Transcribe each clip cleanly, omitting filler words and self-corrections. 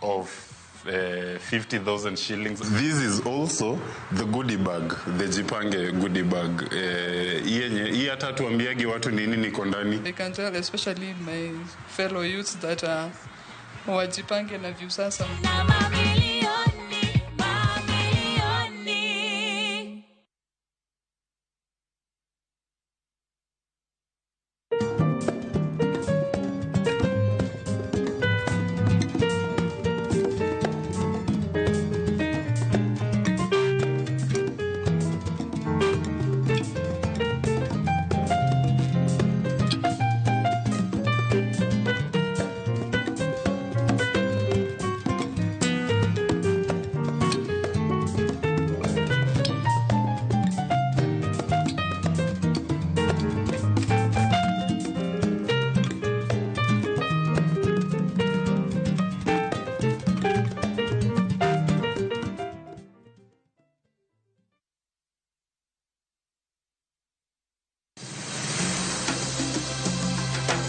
Of 50,000 shillings. This is also the goodie bag, the Jipange goodie bag. Hii hii hata tuambiagi watu nini niko ndani. I can tell especially my fellow youths that wajipange na Viusasa. Na mamilioni, mamilioni.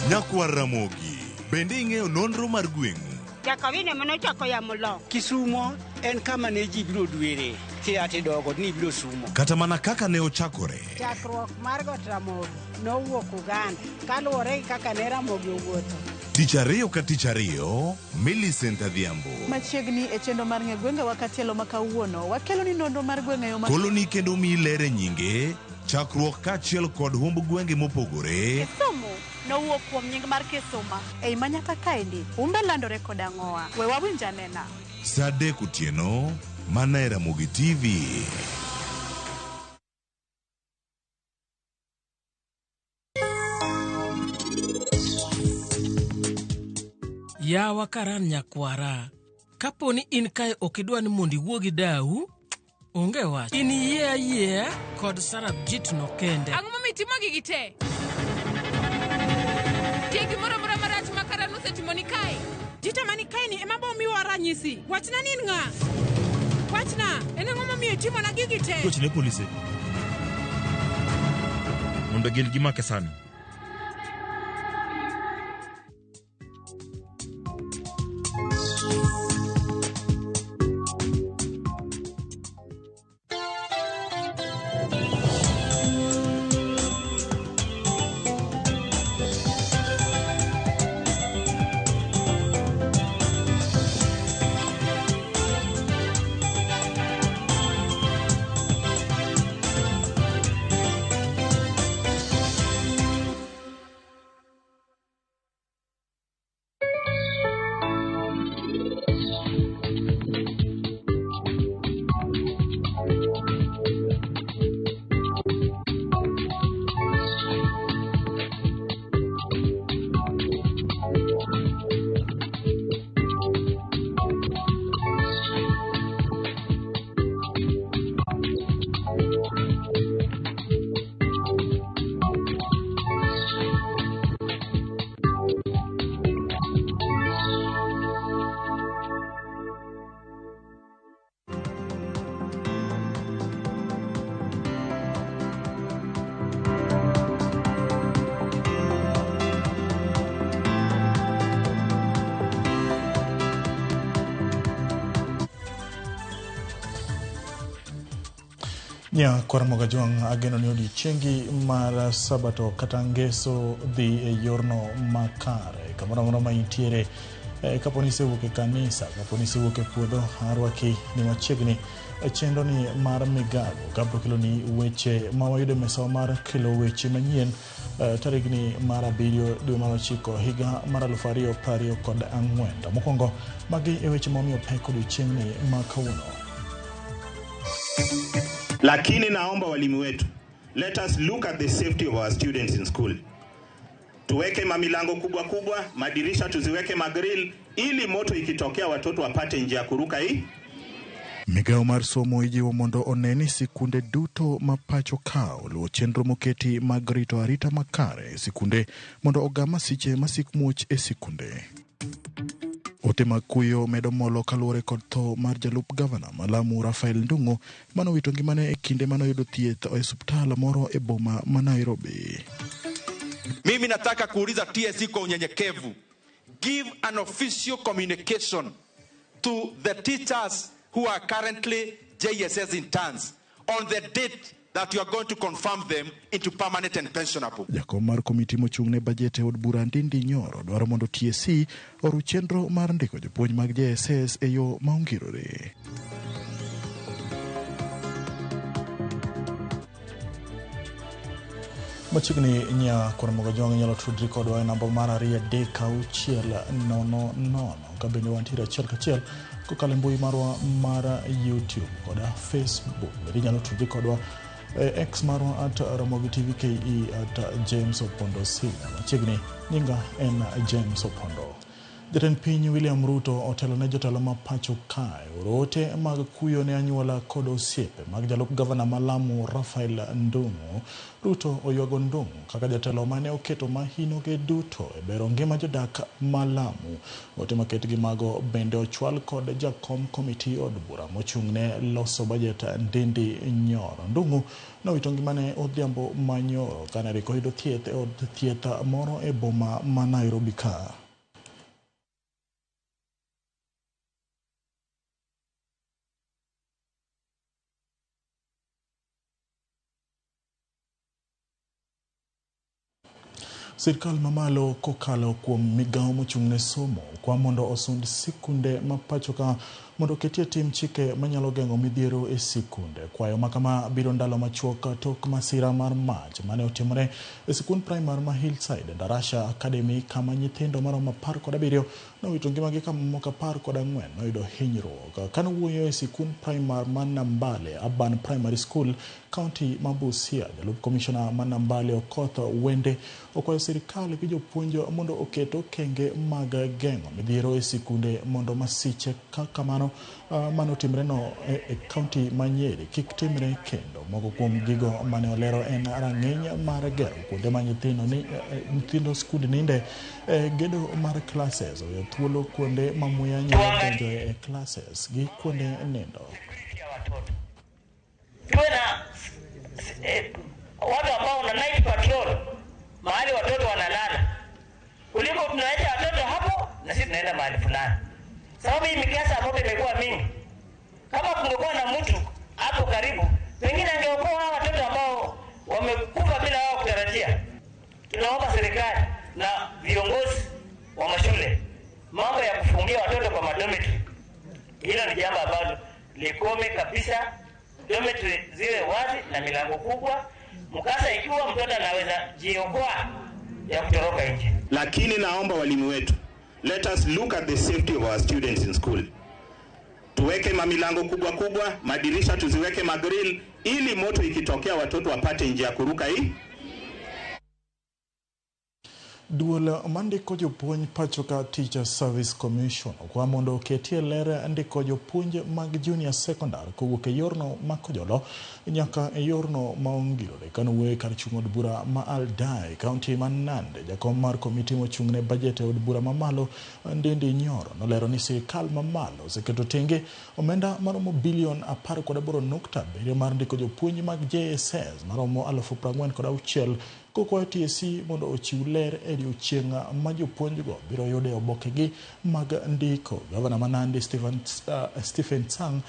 Nyakwar Ramogi, bende ing'eyo nonro mar gweng'u? Jakawine manochako yamo lo. Kisumo en kama ne ji biro dwere kia tidogo ni biro sumo. Kata mana kaka ne ochakore. Chakruok mar got Ramogi nowuok Uganda kaluwore gi kaka ne Ramogi owuotho. Tich ariyo ka tich ariyo, Millicent Adhiambo. Machiegni e chenro mar ng'e gwengewa katielo ma kawuono, wakelo ni nonro mar gweng' e yo ma Koloni kendo miyi ler e nyinge, chakruok kaachiel kod humb gwenge mopogore. Kisumu nowuok kuom nying mar Kisuma. Ei manyaka kaendi, humbe landore kod ang'owa. We wawinj anena. Sa 3 otieno, mana e Ramogi TV. Yawa Karan nyakwara, kapo ni in kae ok idwa ni mondo iwuo gi dau, onge wach. In iyie ayiea kod Sarabjit no kende. Ang'o momiyo itimo gigi te? Nitie gimoro amora marach ma Karan osetimoni kae? Jita mani kae ni ema bo miwa ranyisi. Wachna ni in ng'a? Wachna, en ang'o momiyo itimona gigi te? Gochne polise mondo gin gimake sani. Nyakwar Mogajwang' ageno ni odiechiengi mar sabato kata ngeso dhi e yorno makare. Kamoro amora ma intiere, kapo ni isewuok e kanisa, kapo ni isewuok e puodho, arwaki ni machiegni e chenro ni mar migago. Kabro kelo ni weche ma wayudo e mesawa mar kelo weche manyien tarigni mar 7 dwe mar 9 higa mar 2024. To mokwongo magi e weche ma omiyo pek odiechieng'ni ma kawuono. Lakini naomba walimu wetu, let us look at the safety of our students in school. Tuweke mamilango kubwa kubwa, madirisha tuziweke magrill, ili moto ikitokea watoto wapate njia ya kuruka hii. Migawo mar somo ijiwo mondo one ni sikunde duto ma pacho ka oluwo chenro moketi mag rito arita makare e sikunde mondo ogam masiche masik muoch e sikunde. Ote mag kuyo medo molo kaluwore kod tho mar jalup gavana ma Lamu Raphael Ndung'u manowito ngimane e kinde manoyudo thieth e osiptal moro e boma ma Nairobi. Mimi nataka kuuliza TSC kwa unyenyekevu, give an official communication to the teachers who are currently JSS interns on the date that you are going to confirm them into permanent and pensionable. Jakom mar komiti mochung' ne bajet e od bura Ndindi Nyoro dwaro mondo TSC oru chenro mar ndiko jopuonj mag JSS e yo ma ongirore. Machiegni nya Ramogi Jwang' inyalo tudri kodwa e namba mar 23600 ka bende wantiere achiel kachiel kokalo e mbui marwa mar YouTube koda Facebook. Bende inyalo tudri kodwa e X marwa at Ramogi TV KE at James Opondo Senior. Machiegni nyinga en James Opondo. Jatend piny William Ruto otelo ne jotelo ma pacho kae oro ote mag kuyo ne anyuola kod osiepe mag jalup gavana ma Lamu Raphael Ndung'u. Ruto oywago Ndung'u kaka jatelo mane oketo mahinoge duto e bero ngima jodak ma Lamu. Ote maket gi mago bende ochwal kod jakom komiti od bura mochung' ne loso bajet Ndindi Nyoro. Ndung'u nowito ngimane odhiambo manyoro kane rik oyudo thieth e od thieth moro e boma ma Nairobi ka. Sirkal mamalo kokalo kuom migawo mochung' ne somo kwa mondo osund sikunde ma pacho ka mondo oketie tim chike manyalo geng'o midhiero e sikunde. Kwayo ma kama biro ndalo machuok tok masira mar mach mane otimore e sikund primar ma Hillside Darasha Academy kama nyithindo maromo 17 nowito ngimagi ka mamoko 14 noyudo hinyruok. Kane owuoyo e sikund primar ma Nambale Urban Primary School, kaunti ma Busia, jalup komishona ma Nambale Okoth Wende okwayo sirikal gi jopuonj mondo oket okenge mag geng'o midhiero e sikunde mondo masiche kaka mano manotimreno e kaunti ma Nyeri kik timre kendo. Moko kuom gigo mane olero en rang'iny mar gero kuonde ma nyithindo skund ninde, gedo mar classes, oweyo thuolo kuonde ma muya nyalo donjoe e classes gi kuonde nindo. Tuwe na watu ambao wana night patrol mahali watoto wanalala, kuliko tunaacha watoto hapo na sisi tunaenda mahali fulani. Sababu hii mikasa ambayo imekuwa mingi, kama kungekuwa na mtu hapo karibu, pengine angeokoa hawa watoto ambao wamekufa bila wao kutarajia. Tunaomba serikali na viongozi wa mashule, mambo ya kufungia watoto kwa madomitory, hilo ni jambo ambalo likome kabisa. Dormitory ziwe wazi na milango kubwa, mkasa ikiwa mtoto anaweza jiokoa ya kutoroka nje. Lakini naomba walimu wetu, let us look at the safety of our students in school. Tuweke mamilango kubwa kubwa, madirisha tuziweke magrill, ili moto ikitokea watoto wapate njia ya kuruka hii. Duol mandiko jopuonj pacho ka Teacher Service Commission okwa mondo oketie ler ndiko jopuonj mag junior secondary kowuok e yorno ma Kojolo nyaka e yorno ma Ongirore. Kanowuoyo kar chung' od bura ma Aldai, kaunti ma Nandi, jakom mar komiti mochung' ne bajet e od bura mamalo Ndindi Nyoro nolero ni sirikal mamalo oseketo tenge omenda maromo bilion 18.7 mar ndiko jopuonj mag JSS maromo 46,000 kokwayo TSC mondo ochiw ler e odiechieng' ma jopuonjgo biro yudo e obokegi mag ndiko. Gavana ma Nandi Stephen Sang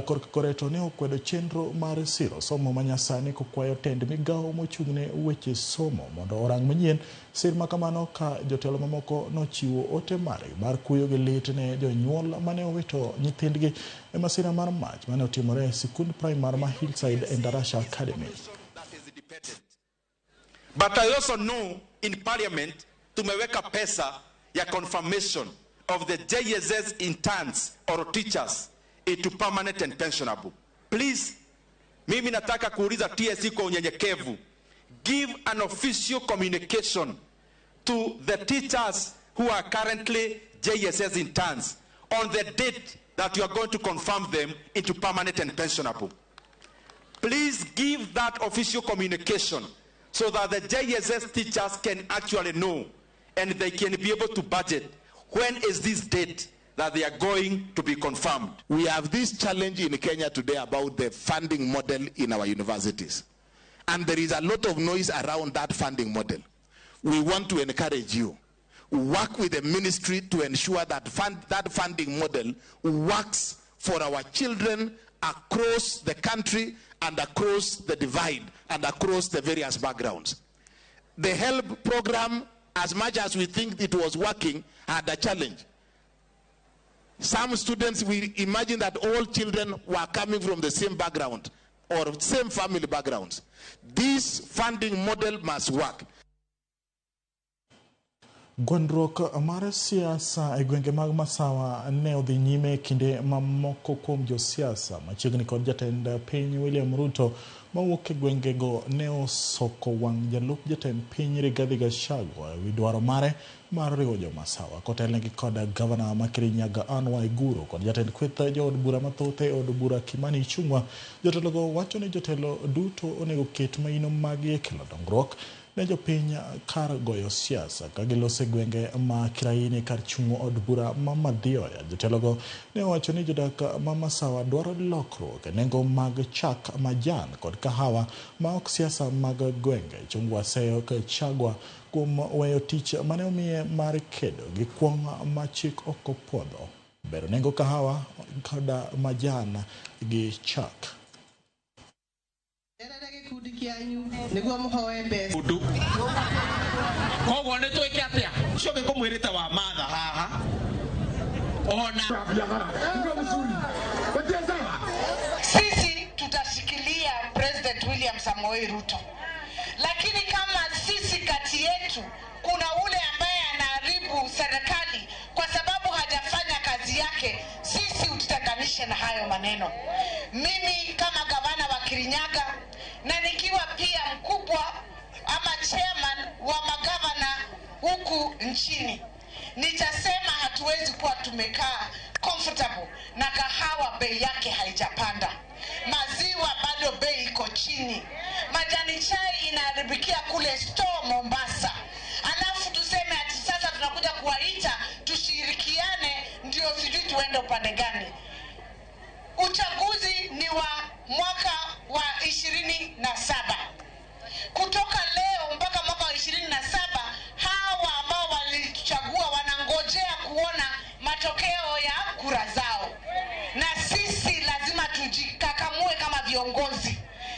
korka koreto ne okwedo chenro mar siro somo manyasani kokwayo tend migawo mochung' ne weche somo mondo orang manyien sir makamano ka jotelo mamoko nochiwo ote margi mar kuyo gi lit ne jonyuol mane owito nyithindgi e masira mar mach mane otimore e sikund primar ma Hillside Endarasha Academy. But I also know in parliament tumeweka pesa ya confirmation of the JSS interns or teachers into permanent and pensionable. Please, mimi nataka kuuliza TSC kwa unyenyekevu, give an official communication to the teachers who are currently JSS interns on the date that you are going to confirm them into permanent and pensionable. Please give that official communication so that the JSS teachers can actually know and they can be able to budget when is this date that they are going to be confirmed. We have this challenge in Kenya today about the funding model in our universities. And there is a lot of noise around that funding model. We want to encourage you. Work with the ministry to ensure that that funding model works for our children across the country and across the divide and across the various backgrounds. The HELB program, as much as we think it was working, had a challenge. Some students, we imagine that all children were coming from the same background or same family backgrounds. This funding model must work. Gwandruok mar siasa e gwenge mag Masawa ne odhi nyime kinde mamoko kuom josiasa machiegni kod jatend piny William Ruto mawuok e gwengego ne osoko wang' jalup jatend piny Rigathi Gachagua ewi dwaro mare mar riwo jo-Masawa kotelnegi kod gavana ma Kirinyaga Anne Waiguru kod jatend kweth jood bura mathoth e od bura Kimani Ichung'wa. Jotelogo wacho ni jotelo duto onego ket maino maggi e kelo dongruok ne jopiny kar goyo siasa ka giloso e gwenge ma Kiraini kar chungo od bura ma Mathioya. Jotelogo ne owacho ni jodak ma Masawa dwaro lokruok e nengo mag chak, majan kod kahawa ma ok siasa mag gwenge. Ichung'wa seyo Gachagua kuom weyo tich mane omiye mar kedo gi kuong' ma chik ok opuodho, bero nengo kahawa kod majan gi chak. Koguo nĩ twĩke atĩa ũcio ũngĩ ngũmwĩrĩte wa matha haha ona sisi tutashikilia President William Samoei Ruto, lakini kama sisi kati yetu kuna ule ambaye anaharibu serikali kwa sababu hajafanya kazi yake, sisi ututaganishe na hayo maneno. Mimi kama gavana wa Kirinyaga na nikiwa pia mkubwa ama chairman wa magavana huku nchini, nitasema hatuwezi kuwa tumekaa comfortable na kahawa bei yake haijapanda, maziwa bado bei iko chini, majani chai inaharibikia kule store Mombasa, alafu tuseme ati sasa tunakuja kuwaita tushirikiane ndio sijui tuende upande gani. Uchaguzi ni wa mwaka wa 27. Kutoka leo mpaka mwaka wa 27, hawa ambao walichagua wanangojea kuona matokeo ya kura zao, na sisi lazima tujikakamue kama viongozi,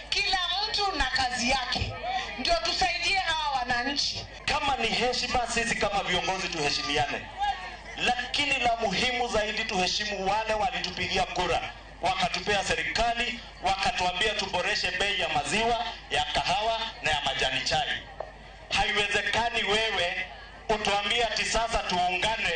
kila mtu na kazi yake, ndio tusaidie hawa wananchi. Kama ni heshima, sisi kama viongozi tuheshimiane, lakini la muhimu zaidi tuheshimu wale walitupigia kura, wakatupea serikali, wakatuambia tuboreshe bei ya maziwa, ya kahawa na ya majani chai. Haiwezekani wewe utuambie ati sasa tuungane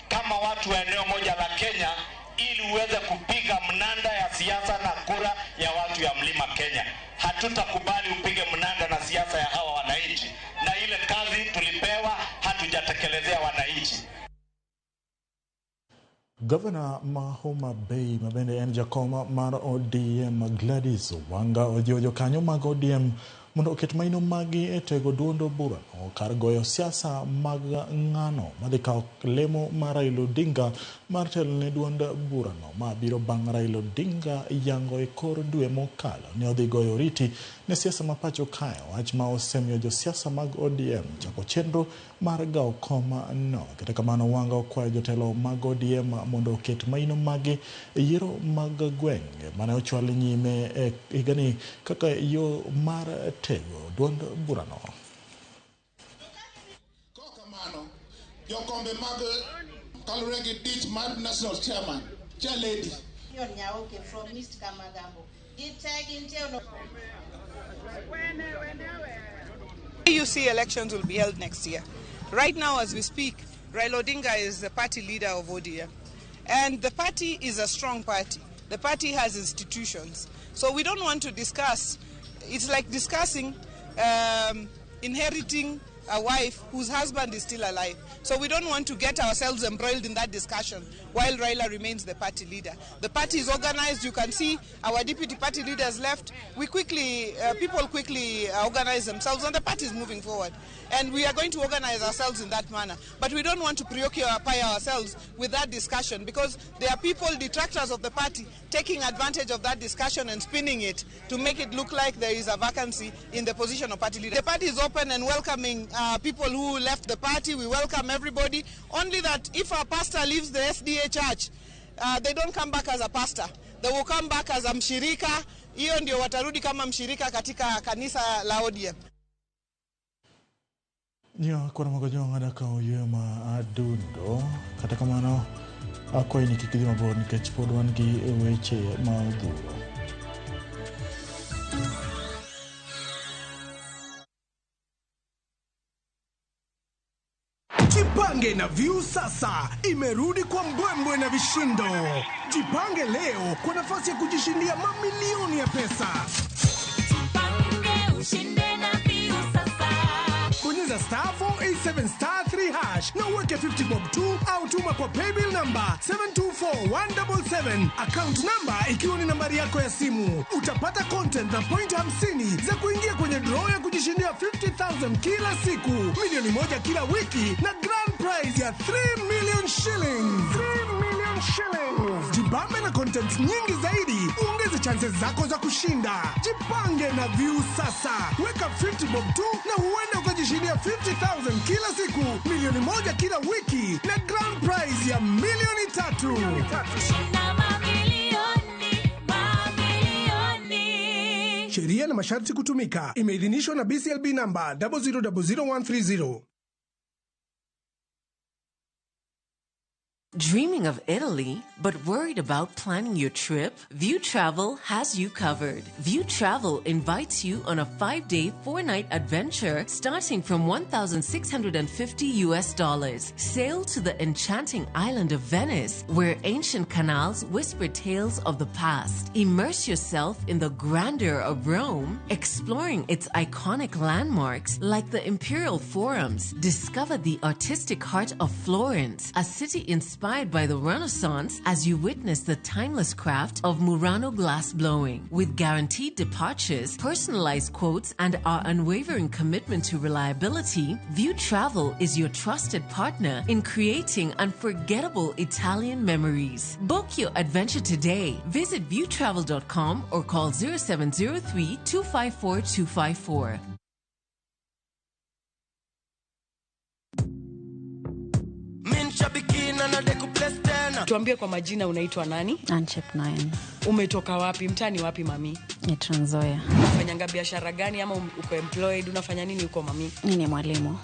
kama watu wa eneo moja la Kenya ili uweze kupiga mnanda ya siasa na kura ya watu ya Mlima Kenya. Hatutakubali upige mnanda na siasa ya hawa wananchi, na ile kazi tulipewa hatujatekelezea wananchi. Gavana ma Homa Bay ma bende en jakom mar ODM Gladys Wanga ojiwo jokanyo mag ODM mondo oket maino maggi e tego duond burano kar goyo siasa mag ng'ano madhi kawo lemo mar Raila Odinga mar telo ne duond burano ma biro bang' Raila Odinga yango e kor dwe mokalo ne odhi goyo oriti ne siasa ma pacho kae, wach ma osemiyo josiasa mag ODM chako chenro mar gawo kom no. Kata kamano, Wanga okwayo jotelo mag ODM mondo oket maino maggi e yiero mag gwenge mane ochwal nyime e higani kaka yo mar tego duond burano. Kamano, jokombe mag kaluwore gi tich mar national chairman, chairlady. Nyaoke from East Kamagambo. AUC elections will be held next year. Right now, as we speak, Raila Odinga is the party leader of ODM. And the party is a strong party. The party has institutions. So we don't want to discuss. It's like discussing inheriting a wife whose husband is still alive. So we don't want to get ourselves embroiled in that discussion. while Raila remains the party leader. The party is organized. You can see our deputy party leaders left. We quickly, people quickly organize themselves, and the party is moving forward. And we are going to organize ourselves in that manner. But we don't want to preoccupy ourselves with that discussion, because there are people, detractors of the party, taking advantage of that discussion and spinning it to make it look like there is a vacancy in the position of party leader. The party is open and welcoming people who left the party. We welcome everybody. Only that if a pastor leaves the SDA church, they don't come back as a pastor. They will come back as a mshirika. Hiyo ndio watarudi kama mshirika katika kanisa la ODM. Nyo kwana magojo ngada ka oywe ma adundo kata kamano akwayi ni kik idhi mabor nikech pod wan gi weche ma odhuro. Jipange na Viusasa imerudi kwa mbwembwe na vishindo. Jipange leo kwa nafasi ya kujishindia mamilioni ya pesa. Jipange ushinde na Viusasa. Bonyeza star 487 star 3 hash na uweke 50 bob 2 au tuma kwa paybill number 724177, account number ikiwa ni nambari yako ya simu. Utapata content na point 50 za kuingia kwenye draw ya kujishindia 50,000 kila siku, milioni 1 kila wiki na grand prize ya 3 million shillings. 3 million shillings. Jibambe na content nyingi zaidi, uongeze chances zako za kushinda. Jipange na Viusasa. Weka 50 bob 2 na huenda ukajishindia 50,000 kila siku, milioni 1 kila wiki na grand prize ya milioni 3. Shinda mamilioni, mamilioni. Sheria na masharti kutumika. Imeidhinishwa na BCLB number 0000130. Dreaming of Italy, but worried about planning your trip? View Travel has you covered. View Travel invites you on a 5-day, 4-night adventure starting from $1,650 US. Sail to the enchanting island of Venice, where ancient canals whisper tales of the past. Immerse yourself in the grandeur of Rome, exploring its iconic landmarks like the Imperial Forums. Discover the artistic heart of Florence, a city inspired by the Renaissance, as you witness the timeless craft of Murano glass blowing. With guaranteed departures, personalized quotes, and our unwavering commitment to reliability, View Travel is your trusted partner in creating unforgettable Italian memories. Book your adventure today. Visit viewtravel.com or call 0703 254 254. Tuambie kwa majina, unaitwa nani? Anchep 9. Umetoka wapi? Mtani wapi mami? Ni Trans Nzoia. Unafanyanga biashara gani ama uko employed? Unafanya nini huko mami? Mimi ni mwalimu.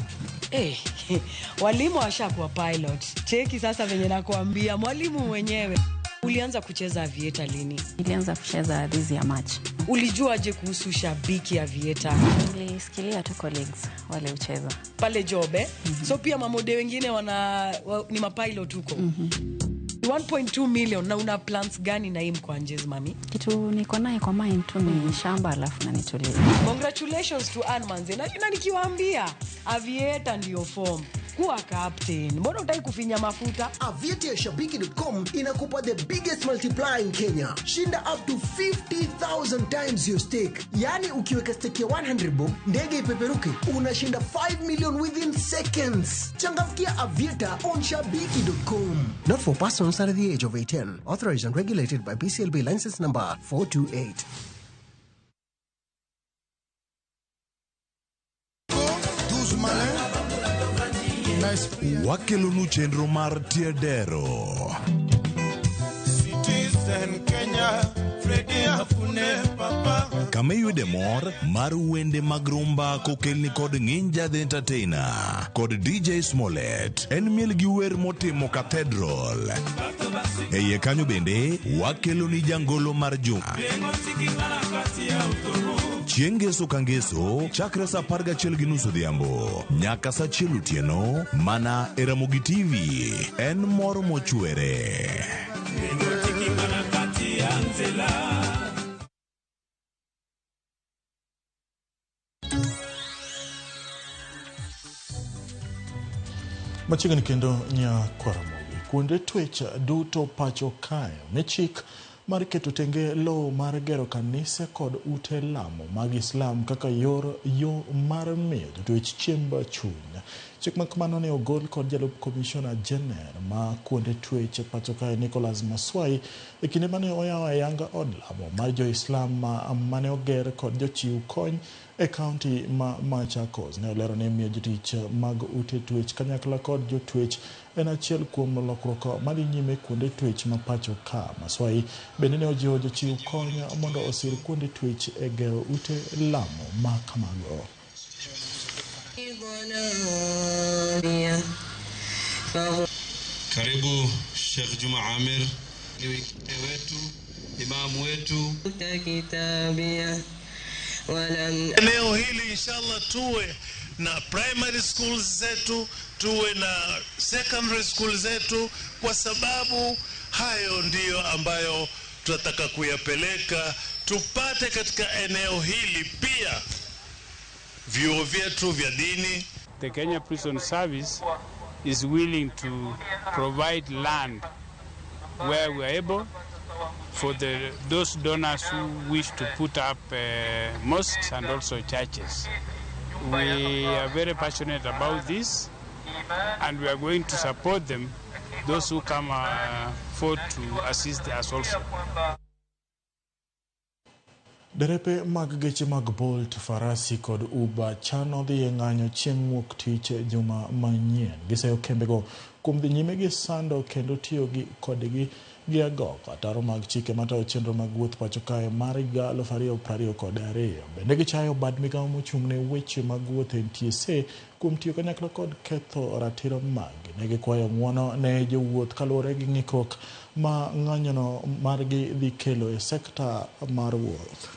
Walimu washakuwa pilot. Cheki sasa venye nakuambia, mwalimu mwenyewe. Ulianza kucheza aviator lini? Nilianza kucheza this year March. Ulijuaje kuhusu shabiki aviator? Nilisikilia tu colleagues wale ucheza. Pale job eh? So pia mamode wengine ni mapilot huko. 1.2 million, na una plans gani na hii mkwanjezi mami? Kitu niko naye kwa mind tu ni shamba alafu na nitulie. Congratulations to Ann Manze. Na nikiwaambia aviator ndio form. Kuwa captain. Mbona hutaki kufinya mafuta? Aviator ya shabiki.com inakupa the biggest multiplier in Kenya. Shinda up to 50,000 times your stake. Yani ukiweka stake ya 100 bob, ndege ipeperuke, unashinda 5 million within seconds. Changamkia Aviator on shabiki.com. Not for persons under the age of 18. Authorized and regulated by BCLB license number 428. Wakelonu chenro mar Tiedero. Citizen Kenya, Freddy Afune Papa. Kama iyude mor mar wende mag rumba kokelni kod Nginja the Entertainer kod DJ Smollett. En miel gi wer motimo Cathedral. E iye kanyo bende wakeloni jangolo mar juma. Chieng' ngeso ka ngeso chakre saa 11:30 odhiambo nyaka saa 1 otieno mana e Ramogi TV. En mor mochwere. Machiegni kendo nya Kwaramogi. Kuonde twech duto pacho kae omi chik mar keto tenge lowo mar gero kanise kod ute lamo mag Islam kaka yor yo mar miyo jotwech chiemb chuny. Chik ma kamano ne ogol kod jalup komishona jener ma kuonde twech pacho kae Nicholas Maswai e kinde mane oyawo ayanga od lamo mar jo-Islam mane oger kod jochiw kony e kaunti ma Machakos. Ne olero ni miyo jotich mag ute twech kanyakla kod jotwech en achiel kuom lokruok madhi nyime kuonde twech ma pacho ka. Maswai bende ne ojiwo jochiw kony mondo osir kuonde twech e gero ute lamo ma kamago. Karibu Sheikh Juma Amir, ni wetu, imamu wetu. Eneo hili inshallah tuwe na primary schools zetu, tuwe na secondary school zetu, kwa sababu hayo ndiyo ambayo tunataka kuyapeleka, tupate katika eneo hili pia vyuo vyetu vya dini. The Kenya Prison Service is willing to provide land where we are able for those donors who wish to put up mosques and also churches. We are very passionate about this, and we are going to support them, those who come forward to assist us also. Derepe mag geche mag Bolt, Farasi kod Uber chano dhi e ng'anyo chieng' wuok tich juma manyien. Giseyo kembego kuom dhi nyime gi sando kendo tiyo kodgi gi agoko ataro mag chike matayo chenro mag wuoth pacho kae mar higa 2022. Bende gichayo bad migawo mochung' ne weche mag wuoth NTSA kuom tiyo kanyakla kod ketho ratiro maggi. Ne gikwayo ng'uono ne jowuoth kaluwore gi ng'ikruok ma ng'anyono margi dhi kelo e sekta mar wuoth.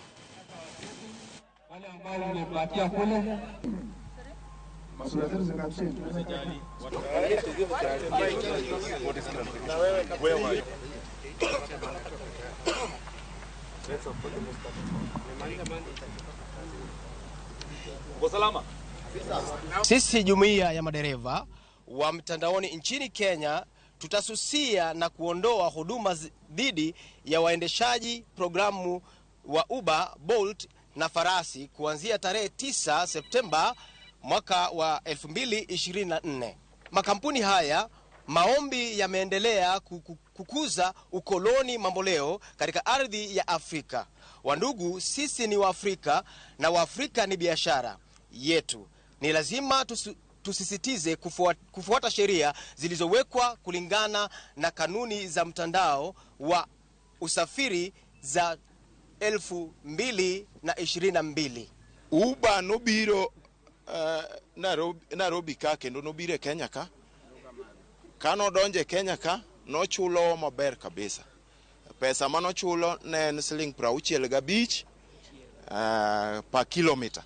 Sisi jumuiya ya madereva wa mtandaoni nchini Kenya tutasusia na kuondoa huduma dhidi ya waendeshaji programu wa Uber, Bolt na Farasi kuanzia tarehe 9 Septemba mwaka wa 2024. Makampuni haya maombi yameendelea kukuza ukoloni mamboleo katika ardhi ya Afrika. Wandugu, sisi ni Waafrika na Waafrika ni biashara yetu. Ni lazima tusisitize kufuata sheria zilizowekwa kulingana na kanuni za mtandao wa usafiri za 2022. Uber nobiro Nairobi ka kendo nobiro e Kenya ka. Kanodonjo e Kenya ka, nochulo maber kabisa. Pesa manochulo ne en siling 65 per kilomita.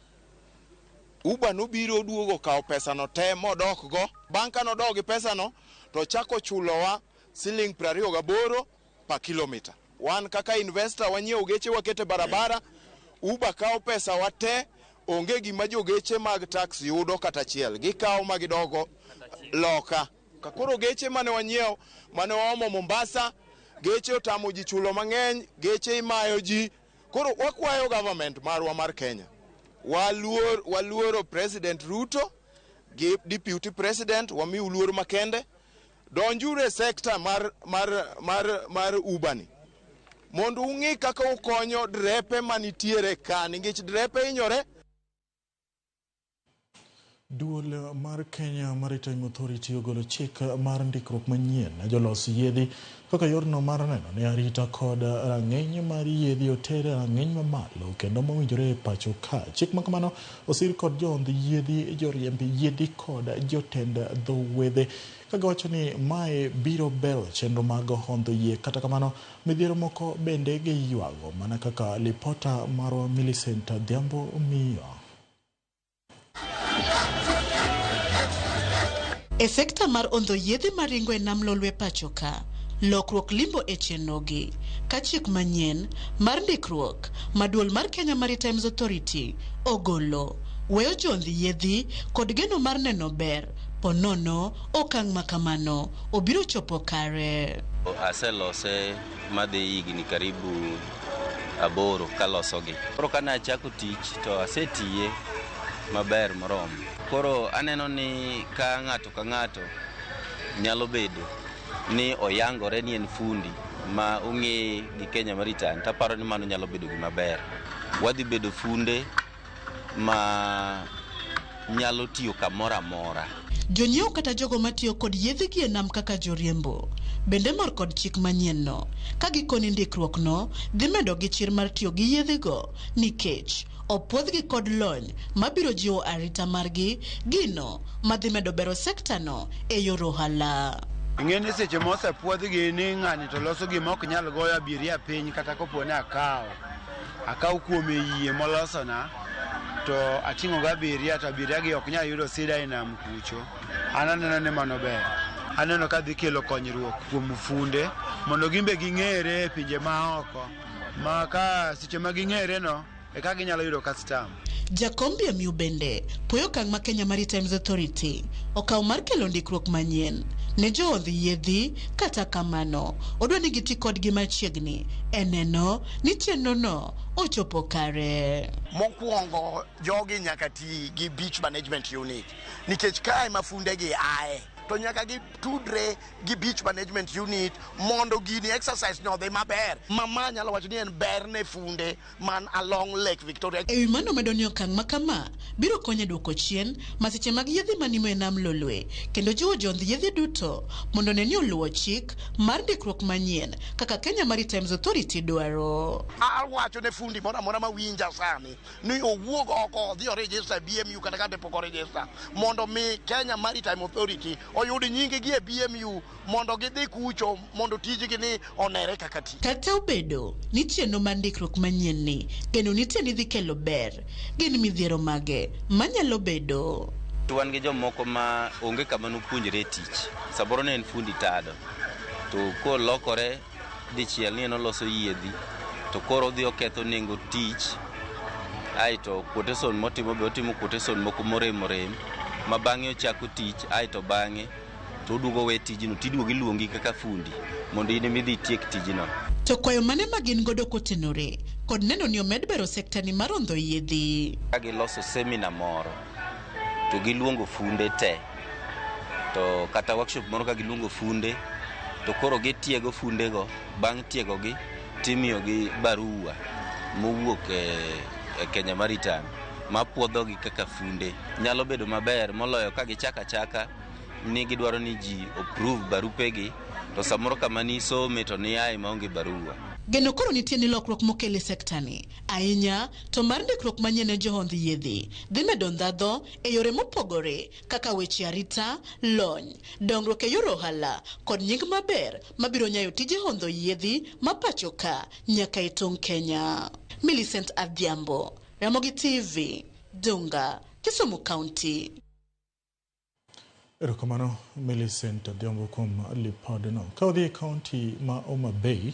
Uber nobiro oduogo kawo pesano te modok go. Bang' ka nodok gi pesano to chako chulowa siling 28 per kilomita. Wan kaka investor wanyiewo geche wakete barabara, Uber kawo pesa wa te, onge gima jogeche mag tax yudo kata achiel. Gikawo ma gidogo loka. Koro geche mane wanyiewo, mane waomo Mombasa, geche otamo ji chulo mang'eny, geche imayo ji. Koro wakwayo government marwa mar Kenya. Waluoro President Ruto gi Deputy President, wamiu luor makende. Donjuru e sekta mar Uber ni mondo ung'i kaka ukonyo drepe manitiere ka, nikech drepe hinyore. Duol mar Kenya Maritime Authority ogolo chik mar ndikruok manyien ne jolos yiedhi kaka yorno mar neno ni arita kod rang'iny mar yiedhi oter e rang'iny mamalo kendo mowinjore e pacho ka. Chik ma kamano osir kod joondh yiedhi, joriemb yiedhi kod jotend dho wedhe ka giwacho ni mae biro bero chenro mag hondho yie. Kata kamano midhiero moko bende giywago mana kaka lipota marwa Millicent Adhiambo miyo. E sekta mar ondho yiedhi maringo e nam Lolwe pacho ka, lokruok limbo e chenrogi ka chik manyien mar ndikruok ma duol mar Kenya Maritime Authority ogolo weyo joondh yiedhi kod geno mar neno ber Ponono okang' ma kamano obiro chopo kare. Aselose madhi higni karibu 8 kalosogi. Koro kane achako tich to asetiye maber moromo. Koro aneno ni ka ng'ato ka ng'ato nyalo bedo ni oyangore ni en fundi ma ong'e gi Kenya Maritime, taparo ni mano nyalo bedo gima ber. Wadhi bedo funde ma nyalo tiyo kamoro amora. Jonyiewo kata jogo matiyo kod yedhegi e nam kaka joriembo bende mor kod chik manyienno ka gikoni ndikruokno dhi medo gi chir mar tiyo gi yedhego nikech opuodhgi kod lony mabiro jiwo arita margi, gino madhi medo bero sektano e yor ohala. Ing'e ni seche mosepuodhgi ni ng'ani to loso gima ok nyal goyo abiria piny kata kopo ni akaw kuome yie molosona to ating'o go abiria to abiria gi ok nyal yudo sida e nam kucho. An aneno ni mano ber. Aneno ka dhi kelo konyruok kuom funde mondo gimbe ging'ere e pinje maoko ma ka seche ma ging'ere no eka ginyalo yudo custom. Jakom BMU bende puoyo okang' ma Kenya Maritime Authority okawo mar kelo ndikruok manyien ne joodh yiedhi. Kata kamano odwa ni giti kodgi machiegni e neno ni chenrono ochopo kare. Mokwongo jogi nyaka ti gi beach management unit nikech kae ma fundegi ae to nyaka gitudre gi beach management unit mondo gini exercise no odhi maber. Mama nyalo wacho ni en ber ne funde man along Lake Victoria. E wi mano medo ni okang' ma kama biro konyo e duoko chien masiche mag yedhe manimo e nam Lolwe kendo jiwo jondh yedhe duto mondo ne ni oluwo chik mar ndikruok manyien kaka Kenya Maritime Authority dwaro. Awacho ne fundi moro amora mawinja sani ni owuog oko odhi oregister BMU kata ka pok oregister mondo mi Kenya Maritime Authority oyud nying gi e BMU mondo gidhi kucho mondo tijgi ni onere kaka tich. Kata obedo ni chenro mar ndikruok manyien ni geno nitie ni dhi kelo ber, gin midhiero mage manyalo bedo? Wan gi jomoko ma onge kama nopuonjre tich. Samoro ne en fundi tado to kolokore dichiel ni en oloso yiedhi to koro odhi oketho nengo tich, aeto quotation motimo be otimo quotation moko morem orem ma bang'e ochako tich, aeto bang'e to oduogo we tijno tiduogo iluongi kaka fundi mondo in ema idhi itiek tijno. To kwayo mane ma gin godo kotenore kod neno ni omed bero sekta ni mar ondho yiedhi? Ka giloso semina moro to giluongo funde te, to kata workshop moro ka giluongo funde to koro gitiego fundego, bang' tiegogi timiyogi barua mowuok e Kenya Maritime mapuodhogi kaka funde. Nyalo bedo maber moloyo ka gichako achaka ni gidwaro ni ji approve barupegi to samoro kama nisome to niaye maonge barua. Geno koro nitie ni lokruok mokel e sektani ahinya to mar ndikruok manyien ne johondh yiedhi dhi medo ndhadho e yore mopogore kaka weche arita, lony, dongruok e yor ohala kod nying maber mabiro nyayo tije hondho yiedhi ma pacho ka nyaka e tong' Kenya. Millicent Adhiambo, Ramogi TV, Dunga, Kisumu County. Erokamano Millicent Adhiambo kuom lipodno. Ka odhi e kaunti ma Homa Bay,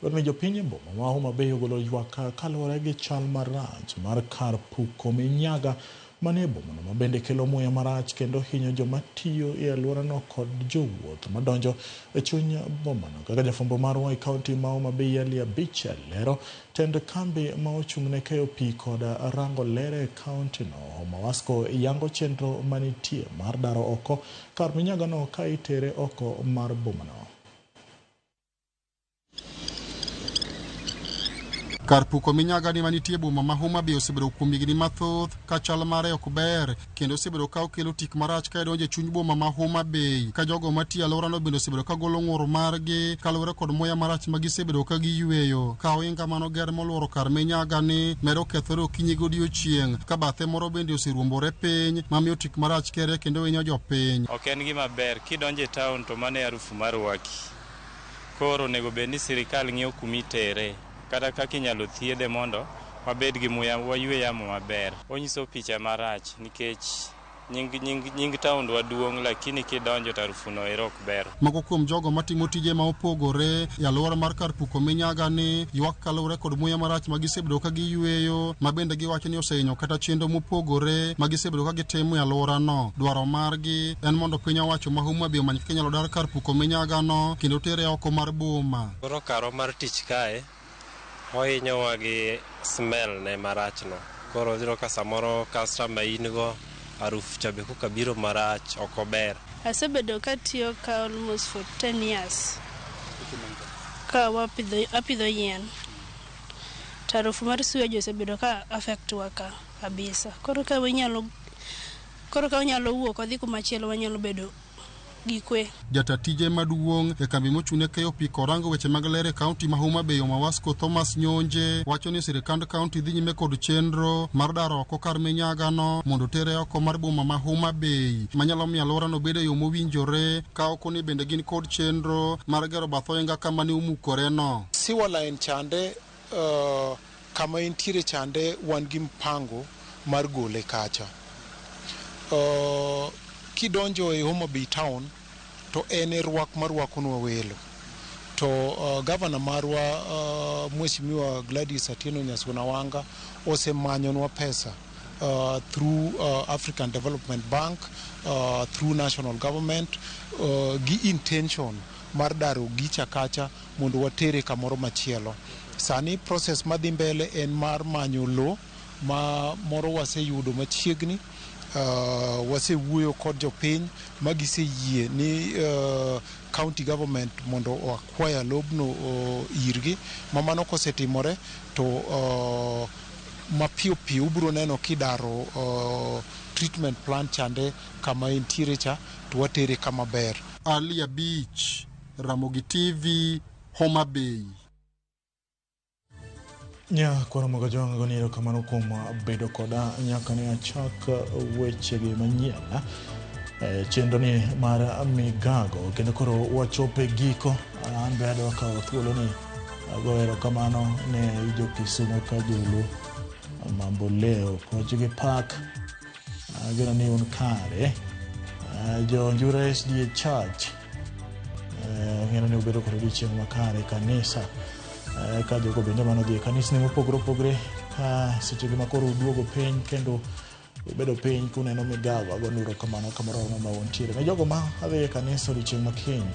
dwaro ni jopiny e boma ma Homa Bay ogolo ywak kaluwore gi chal marach mar kar puko minyaga manie bomano ma bende kelo muya marach kendo hinyo joma tiyo e alworano kod jowuoth madonjo e chuny bomano. Kaka jafwambo marwa e kaunti ma Homa Bay Ali Abich lero, tend kambi ma ochung' ne keyo pi kod rango ler e kaunti no Homa Wasco yango chenro manitie mar daro oko kar minyagano ka itere oko mar bomano. Kar puko minyaga ni manitie boma ma Homa Bay osebedo kuom higni mathoth ka chal mare ok ber kendo osebedo ka okelo tik marach ka idonjo e chuny boma ma Homa Bay ka jogo matiyo alworano bende osebedo ka golo ng'ur margi kaluwore kod muya marach ma gisebedo ka giyweyo. Ka ohinga manoger moluoro kar minyaga ni medo kethore okinyi godiochieng' ka bathe moro bende oseruombore piny mamiyo tik marach kere kendo hinyo jopiny. Ok en gima ber kidonjo e town to mano e harufu mar waki. Koro onego bed ni sirikal ng'iyo kumitere kata kaka inyalo thiedhe mondo wabed gi muya waywe yamo maber. Onyiso picha marach nikech Nying taondwa duong' lakini kidonjo to harufu no ero ok ber. Moko kuom jogo matimo tije ma opogore e alwora mar kar puko minyaga ni ywak kaluwore kod muya marach ma gisebedo ka giyweyo, ma bende giwacho ni osehinyo kata chenro mopogore ma gisebedo ka gitimo e alworano. Dwaro margi en mondo piny owacho ma Homa Bay omany kaka inyalo dar kar puko minyagano kendo tere oko mar boma. Koro karwa mar tich kae ohinyowa gi smell ne marachno. Koro iyudo ka samoro customer in go harufu cha be koka biro marach ok ober. Asebedo katiyo ka almost for 10 years ka wapidho apidho yien to harufu mar sewage osebedo ka affect wa ka kabisa. Koro ka wanyalo wuok wadhi kumachielo, wanyalo bedo gi kwe. Jata tije maduong' e kambi mochung'ne keyo pi korango weche mag ler e kaunti ma Homa Bay, Omawasco Thomas Nyonje, wacho ni sirikand kaunti dhi nyime kod chenro mar daro oko kar minyagano mondo tere oko mar boma ma Homa Bay manyalo miyo alworano bed e yo mowinjore, ka oko ni bende gin kod chenro mar gero bath ohinga kama ne omukoreno. Sewer line chande kama entiere chande wan gi mpango mar gole kacha. Kidonjo e Homa Bay town to en e rwak marwakonwa welo. To gavana marwa Mheshimiwa Gladys Atieno Nyasuna Wanga osemanyonwa pesa through African Development Bank, through national government gi intention mar daro gicha kacha mondo watere kamoro machielo. Sani process madhi mbele en mar manyo lo ma moro waseyudo machiegni. Wasewuoyo kod jopiny ma giseyie ni county government mondo o acquire lobno irgi, ma mano kosetimore to mapiyo piyo ubiro neno kidaro treatment plant chande kama entiere cha to watere kama ber. Ali Abich, Ramogi TV, Homa Bay. Nya kwaro Gajwang' goni erokamano kuom bedo koda nyaka ne achak wechegi manyien chenro ni mar migago, kendo koro wachopo e giko. An be adwa kawo thuolo ni ago erokamano ne jo Kisumo ka Julu Mambo Leo Kochgi Park, ageno ni un kare. Jo Njura SDA Church, ang'eno ni ubedo kod odiochieng' makare e kanisa, ka jogo bende manodhi e kanisni mopogore opogore ka sechegi ma koro uduogo piny kendo ubedo piny kuneno migago, agonu erokamano kamoro amora ma untiere. Ne jogo ma dhi e kanisa odiochieng' ma kiny,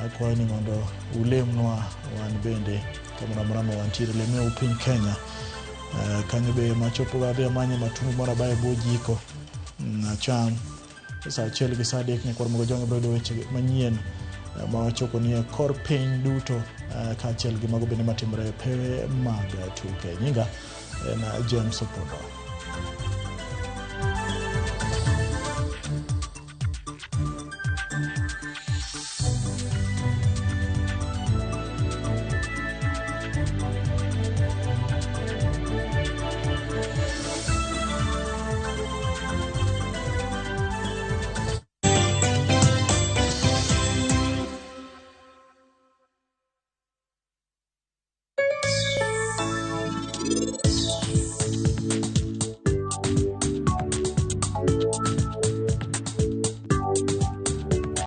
akwayo ni mondo ulemnwa wan bende kamoro amora ma wantiere. Lemneuru piny Kenya kanyo be machopo adhi amanye matungu moro abayo e bwo jiko acham. Sa 1 gi sa 3 nyakwar Mogo Jwang' biro yudo weche manyien ma wachoko ni e kor piny duto, kaachiel gi mago bende matimore e pewe mag tuke. Nyinga en James Opondo.